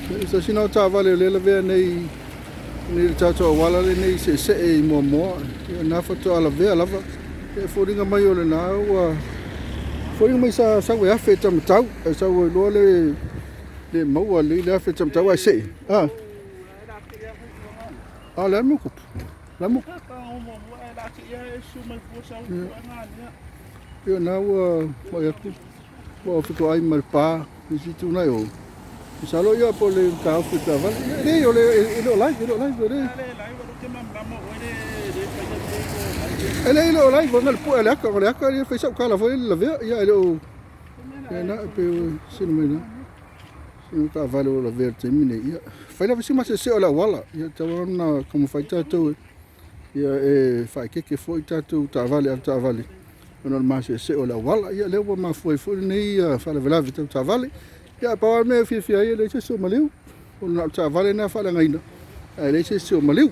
Se tasi lena o taavale o lea e lavea nei i le tatou auala lenei i Seesee i Moamoa. Ia na faatoa lavea lava. Ia e foliga mai o lena ua foliga mai sa sau e afe e taumatau, ae sau ai loa le le maua lelei le afe taumatau ae see. Ah, a le a le mea ua tupu? O le a le mea ua Ia na ua vaai atu ua fetoai ma le pa i se tulaga o masalo ia po o le taofi o le taavale. Ia leai o le e le o live, e le o live, e le e leai e le o live ona le pue a le ata, o le ata ia fai sau tala foi le lavea. Ia e le o ia na e pei o sina mai na. Sina taavale o lavea i le taimi nei. Ia fai lava si maseese o le auala. Ia tatau ona taumafai tatou ia e faaeteete foi tatou taavale avetaavale ona o le maseese o le auala. Ia lea ua mafua ai foi lenei faalavelave tau taavale. Ia ae pau lava le mea e fiafia ai e leai se isi o maliu. Ona o le taavale lena e faaleagaina ae leai se isi o maliu.